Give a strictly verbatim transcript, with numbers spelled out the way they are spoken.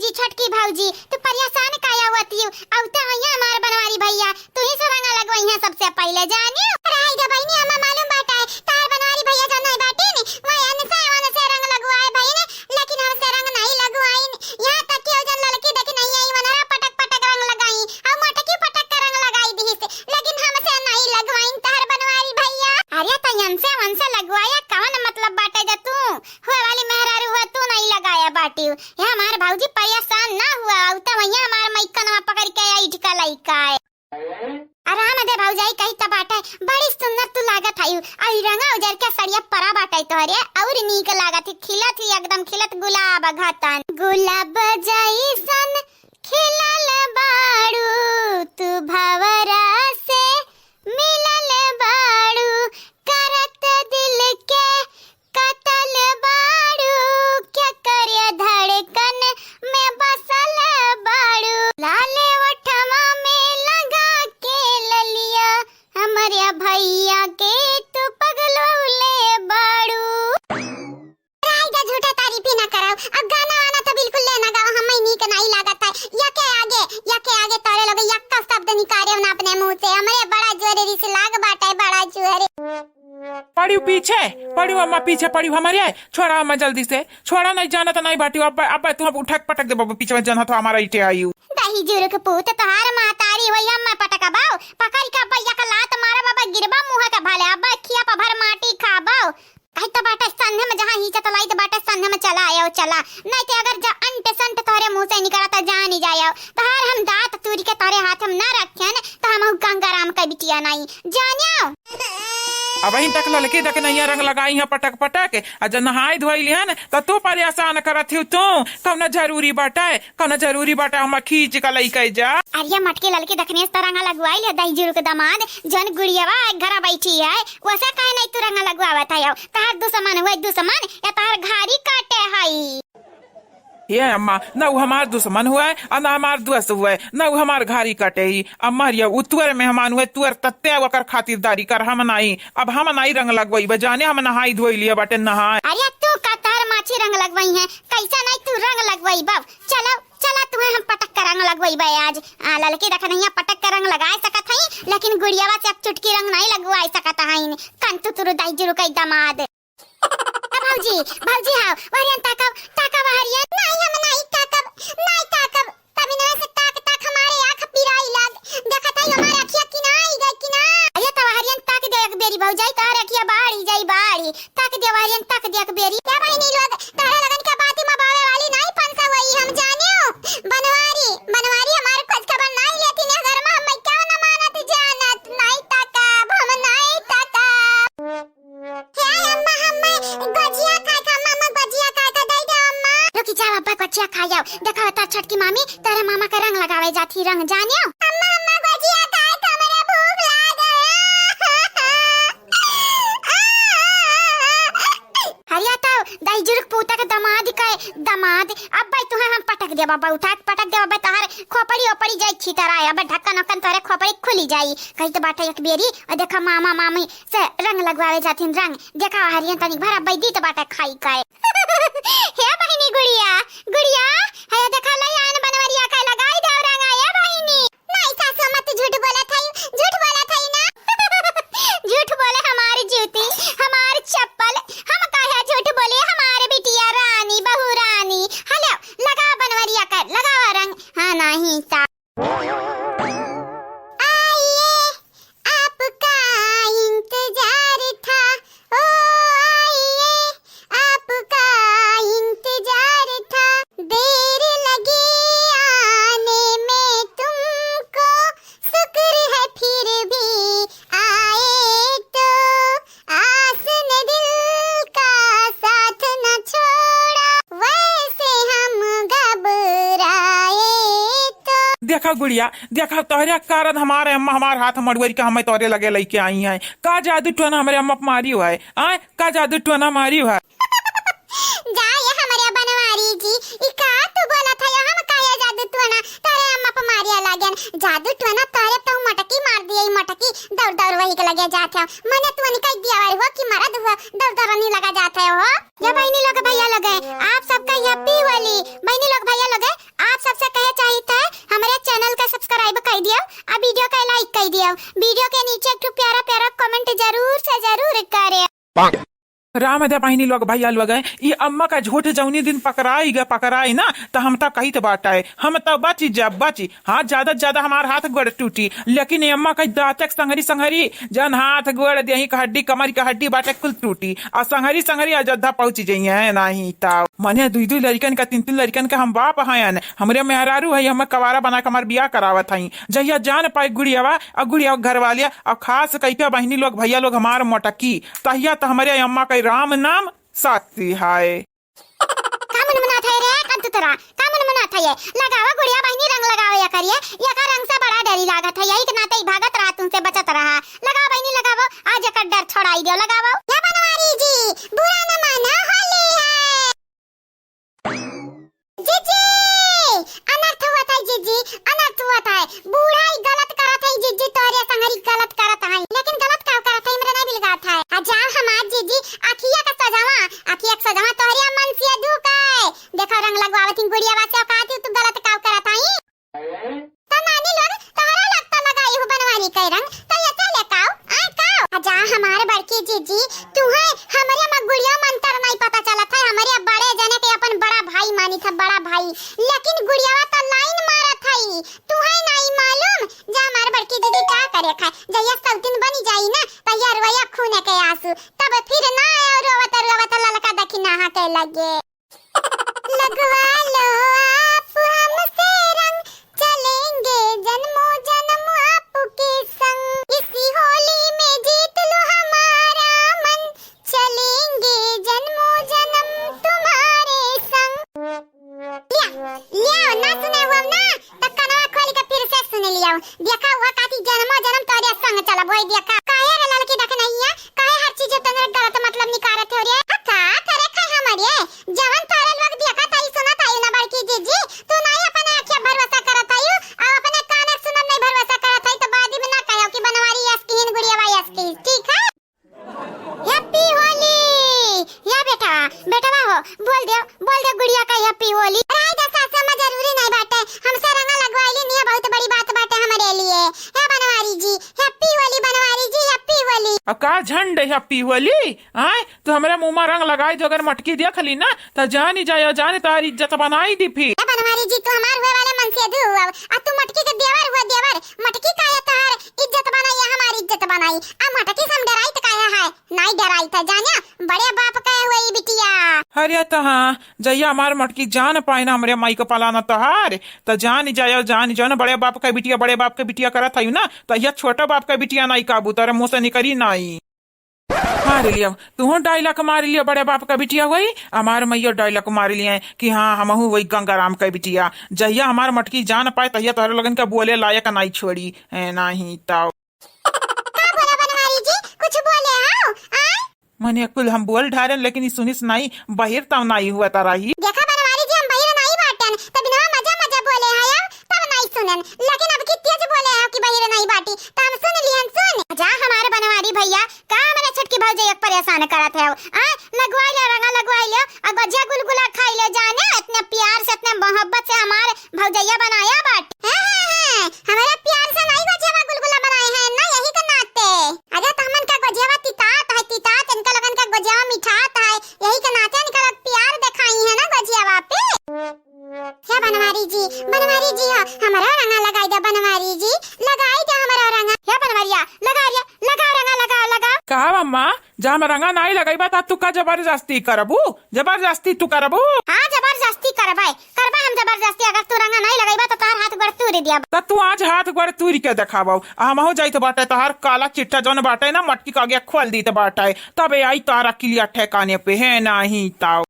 जी छोटकी भौजी, तू परेशान काहे होती हो? अउते होइहैं हमार बनवारी भइया, तू ही से रंग लगवइहैं सबसे पहिले, जानियो। अरे हाय गे बहिनी, हमें मालूम बाटे, तोहार बनवारी भइया जौन नाहीं बाटे ने, वह एनसे ओनसे रंग लगवाए भइन, लेकिन हमसे रंग नाहीं लगवाइन। यहाँ तक कि वो जौन ललकी देखी नाहीं आई, वनरा पटक पटक रंग लगाई, अउ मोटकी पटक के रंग लगाई दिहिस, लेकिन हमसे नाहीं लगवाइन तोहार बनवारी भइया। अरे त एनसे ओनसे लगवाया, कवन मतलब बाटे जा तू? हुए वाली मेहरारू हुआ तू नाहीं लगाया बाटिउ। ये हमार भौजी परेशान ना हुआ, अउते होइहैं हमार मइकनवा पकड़ के ऐठ का लइका है। आराम दे भौजाई, कही त बाटे, बड़ी सुंदर तू लागत हइउ। अउ ई रंगा उजर के सड़िया परा बाटे तोहरे, अउर नीक लागत ही, खिलत ही एकदम, खिलत गुलाब घतन। गुलाब जइसन खिलल बाड़ू तू भंवरा से मिलल बाड़ू, करत दिल के कतल बाड़ू, केकरे धड़कन में बसल बाड़ू। लाले ओठवा में लगा के ललिया, हमरे भइया के तू पगलौले बाड़ू। राई जा, झूठे तारीफी ना कराओ। अब गाना वाना तो बिल्कुल ले ना गाओ, हमें नीक नाहीं लागत है। या के आगे, या के आगे तोरे लोग यक्का शब्द निकारे ना अपने मुँह से। हमरे बड़ा जोरे रिस लाग बाटे, बड़ा जोरे। पड़िउ पीछे, पड़िउ अम्मा पीछे, पड़िउ हमरे। छोड़ा अम्मा जल्दी से, छोड़ा, नाहीं जानत नाहीं बाटिउ। अब, अब तू हम उठक पटक दे बाबू, पीछे में जनत हो हमार इटे आइउ। दही जुरुक पूत तोहार महतारी होई, अम्मा पटकबो। पकड़ के अब एक लात मारब, अब गिरबो मुँह के भले, अब खिया पर भर माटी खाबो। कही त बाटे संधे में जहाँ हींचत लाई त बाटे संधे में चला आयो चला, नाहीं ते अगर जा अंट संट तोहरे मुँह से निकला त जानी जायो। तोहार हम दाँत तूरी के तोहरे हाथ में ना रखेन त हमहू गंगाराम के बिटिया नाहीं, जानियो। अबहिन तक ललकी देखी नाहीं रंग लगाई है पटक पटक, आ जब नहाई धोई लिहन त तू परेशान करत हिउ तू। कौनो जरूरी बाटे, कौनो जरूरी बाटे हम खींच के लइके जा? अरे मोटकी ललकी देखने से त रंगा लगवाई ले दही जुरुक दामाद, जौन गुड़ियावा घरा बैठी है, वसे काहे नाहीं तू रंगा लगवावत है? तहार दुश्मन हुए दुश्मन, या तहार घारी काटे हई? हे अम्मा, न उ हमार दुश्मन हुए, आ न हमार दोस्त हुए, न उ हमार घारी काटे ही। अम्मा, ये उतुअर मेहमान हुए, तुअर तत्ते ओकर खातिरदारी कर, हम नाहीं, अब हम नाहीं रंग लगवइबे, जाने हम नहाई धोई लिए बाटे, नहाए। अरे तू का तहार माछी रंग लगवइहैं, कैसा नाहीं तू रंग लगवइबा? चलो, चला तुहे हम पटक के रंग लगवइबे आज। आ, ललकी देखनहिया पटक के रंग लगाए सकत हई, लेकिन गुड़ियावा से एक चुटकी रंग नाहीं लगवाए सकत हई। कन तू तुरु दही जुरुक दामाद। ए भौजी, भौजी हाव, वहरियन ताकब, ताकब वहरियन। नाहीं हम नाहीं ताकब, नाहीं ताकब। तब इनमें से ताक ताक हमारे आँख पिराई लाग। देखत हई हमार अखिया किनाई गई कि ना? अरे त वहरियन ताक दे एक बेरी भौजाई, तोहर अखिया बाढ़ी जाई बाढ़ी। ताक दे वहरियन, ताक दे एक बेरी। ए बहिनी लोग, तोहरे लगन के बाती में बावे वाली नाहीं पंसा हुई हम जानियो। बनवारी, बनवारी हमार खोज खबर नाहीं लेती ने घर में हम क्या न मानत जानत। नाहीं ताकब, हम नाहीं ताकब। हे अम्मा, हम्मे गोजिया खाए था, अम्मा, अम्मा, गोजिया खाए था, दे दे, अम्मा। रुकी जाओ, अब्बा, गोजिया खाए आओ। देखो, तो छोटकी मामी तोरे मामा के रंग लगावे जाती, रंग जानियो। अम्मा, अम्मा, गोजिया खाए था, हमरे भूख लाग गया। हरिया तो दही जुरुक पूता के दामाद के दामाद, अब्बा, तुहे हम पटक देबा, अब्बा, उठा के पटक देबा, अब्बा, तोहर खोपड़ी ओपड़ी जाई छितराए, अब्बा, ढक्कन ओक्कन तोहरे खोपड़ी खुली जाई। कही तो बाटे एक बेरी, और देखा मामा मामी से रंग लगवावे जाथिन रंग। देखा हरियन तनिक भर अब्बई दीत बाटे खाई के। हे बहिनी गुड़िया, गुड़िया, हे देखा ले आन बनवरिया के लगाई देव रंग, हे बहिनी। नाहीं सासु अम्मा, तू झूठ बोलत हई, झूठ बोलत हई ना। झूठ बोले हमार जूती, हमार चप्पल, हम काहे झूठ बोले हमार बिटिया रानी, बहू रानी। हेलो, लगा बनवरिया के, लगावा रंग। हाँ, नाहीं सा- आइए, आपका इंतजार था, ओ आइए, आपका इंतजार था, देर लगी आने में तुमको, शुक्र है फिर भी आए तो, आस ने दिल का साथ न छोड़ा, वैसे हम घबराए तो। देखा गुड़िया, देखा तोहरे कारण हमारे अम्मा हमार हाथ मड़ुअरी के हमें तोहरे लगे लइके आई हैं। का जादू टोना हमरे अम्मा पे मारी हुआ है? आय, का जादू टोना मारी हुआ है? जा ये हमरे बनवारी जी, ई का तू बोलत है? हम काहे जादू टोना तोहरे अम्मा पे मारिया लागेन? जादू टोना तोहरे तो मटकी मार दिए, ई मटकी दौड़ दौड़ वही के लगे जात है। मने तू निकाल दिया वाली हो कि मरद हुआ दौड़ दौड़ नहीं लगा जात है हो। या बहिनी लोग भैया लोग, आप सबका हैप्पी होली। बहिनी लोग भैया लोग, हम दे बहिनी लोग, भइया लोग, ई अम्मा का झूठ जौनी दिन पकड़ाई ग, पकड़ाई ना, त हम त कहित बाटे, हम त बची जब बची, हाँ, ज्यादा से ज्यादा हमार हाथ गोड़ टूटी, लेकिन ई अम्मा का दाँते के संघरी संघरी जौन हाथ गोड़ देही का हड्डी, कमर का हड्डी बाटे कुल टूटी, अउर संघरी संघरी अयोध्या पहुँची जइहैं, नाहीं त। मने दुइ दुइ लड़िकन का, तीन तीन लड़िकन का हम बाप हयन, हमरे मेहरारू है, हम कवारा बना के हमार बियाह करावत हई। जहिया जान पाई गुड़ियावा अउर गुड़िया घरवालिया, अउर खास कइके बहिनी लोग, भइया लोग, हमार मोटकी, तहिया त हमरे अम्मा का राम नाम शक्ति है। का मुनमुनात है रे, कंतुतरा? का मुनमुनात है ये? लगावा गुड़िया बहिनी, रंग लगावा ये करिए। ये का रंग से बड़ा डरी लागत है, यही के नाते ही भागत रहा, तुमसे बचत रहा। लगावा बहिनी, लगावा, आज एकर डर छोड़ाई दियो, लगावा। या बनवारी जी, बुरा न माना, होली है। जीजी, अनर्थ हुआ था जीजी, अनर्थ हुआ था। बूढ़ा ही गलत करत है जीजी, तोहरे संगरी गलत करत है, लेकिन गलत का करत है, हमरे नहीं बिलगात है। आ जा हमार जीजी, अखिया का सजावा, अखिया का सजावा तोहरे मन से दुख है। देखो रंग लगवावत ही गुड़िया वासे, का तू, तू गलत का करत है? त नानी लोग, तोहरा लगता लगाई हूँ बनवारी के रंग, त ये चले काऊ, आ काऊ? आ जा हमार बड़की जीजी, तुहे हमरे में गुड़िया मंतर नहीं पता चलत है, हमरे बड़े जने के अपन बड़ा भाई मानी था, बड़ा भाई, लेकिन गुड़ियावा त लाइन मारत है, तुहे नहीं मालूम? जा हमार बड़की जीजी का करे खाए, जहिया सौतिन बनी जाई ना, तहिया रोया खूने के आंसू, तब फिर ना आयो रोवत रोवत ललका दखिनाहा के लगे। लगवा लो आप हमसे रंग, चलेंगे जन्मों जन्म आपके संग। इसी होली में जीत लो हमारा मन, चलेंगे जन्मों जन्म तुम्हारे संग। लिया, लिया, ना सुने हुआ ना, त कनवा खोल के फिर से सुन लिया। देखा हुआ काती जन्मों जन्म तोरे संग चलब, वही देखा। काहे रे ललकी दखिनहिया, काहे हर चीज तने गलत मतलब निकारत हो रे? आ का करे खाए हमरे? जवन तोरे लोग देखत हई, सुनत हई ना बड़की जीजी, तू नाहीं अपने आँखिया भरोसा करत हई, अउ अपने काने सुनत नहीं भरोसा करत हई, त बाद में ना कहो कि बनवारी यस किहिन गुड़ियावा यस किहिन, ठीक है? Happy होली। या बेटा, बेटवा हो, बोल दे, बोल दे गुड़िया का Happy होली। राय दा सासू में जरूरी नहीं बाटे, हमसे रंगा लगवाइली नहीं, बहुत बड़ी बात बाटे हमरे लिए। हे बनवारी जी, Happy होली बनवारी जी, Happy होली। अब का झंड Happy होली? आय, तू हमरे मुँह मा रंग लगाई दो, अगर मटकी देख ली ना, त जानी जायो, जानी तोहार इज्जत बनाई दी फिर। ए बनवारी जी, तू हमार हुए वाले मन से दू हुआ, आ तू मटकी के देवर हुआ देवर, मटकी का ये तोहार इज्जत बनाई या हमार इज्जत बनाई? आ मटकी से हम डराई त काहे है? नाई डराई त जाने, बड़े बाप का हुए ई बिटिया। अरे त हाँ, जहिया हमार मटकी जान पाए ना हमरे माई के पलाना तोहार, त जानी जायो, जानी जाओ ना, बड़े बाप का बिटिया, बड़े बाप का बिटिया करत हई ना, तहिया छोटा बाप का बिटिया नाई काबू, तोरे मुँह से निकरी नाई। मार लियो, तूहू dialogue मार लियो, बड़े बाप का बिटिया होई, हमार मइयो dialogue मार लिए कि हाँ, हमहू वही गंगाराम का बिटिया। जहिया हमार मटकी जान पाए, तहिया तोहरे लोगन का बोले लायक नाई छोड़ी, है नाहीं तो। का बोला बनवारी जी, कुछ बोले हो? आय? मने कुल हम बोल ढारेन, लेकिन ई सुनिस नाई, बहिर तब नाई हुआ तारा ही। देखा बनवारी जी, हम बहिर नाई बाटन, तब बिनवा मजा मजा बोले हैं हम, तब नाई सुनन, लेकिन अब की तेज बोले हैं कि बहिर नाई बाटी, त हम सुन लिहन सुन। जा हमारे बनवारी भइया, का हमरे छोटकी भौजइया के परेशान करत है? आ, लगवाई लो रंगा, लगवाई लो, आ गजिया गुलगुला खाई लो जाने, इतने प्यार से, इतने मोहब्बत से हमार भौजइया बनाया बाट। हैं, हैं, हैं, हमरा प्यार से नाई गजिया गुलगुला बनाए हैं ना, यही के नाते। अरे त हमन का गजिया तितात है, तितात, इनका लोगन का गजिया मिठात है, यही के नाते इनका लोग प्यार दिखाई है ना गजिया पे। हे बनवारी जी, बनवारी जी, हाँ, हमरा रंगा लगाई दे बनवारी जी, लगाई दे हमरा रंगा। हे बनवरिया, लगा रे, लगा रंगा, लगा, लगा। का अम्मा, जब हम रंगा नाई लगइबा, त तू का जबरदस्ती करबू? जबरदस्ती तू करबू? हाँ, जबरदस्ती करबे, करबे हम जबरदस्ती। अगर तू रंगा नाई लगइबा, त तोहार हाथ गोड़ तूर दिया। त तू आज हाथ गोड़ तूर के देखाबो। आ हमहू जाइत बाटे, तोहार काला चिट्ठा जौन बाटे ना, मटकी का आगे खोल दीत बाटे, तबे आई तारा किलिया ठेकाने पे, है नाहीं ताऊ।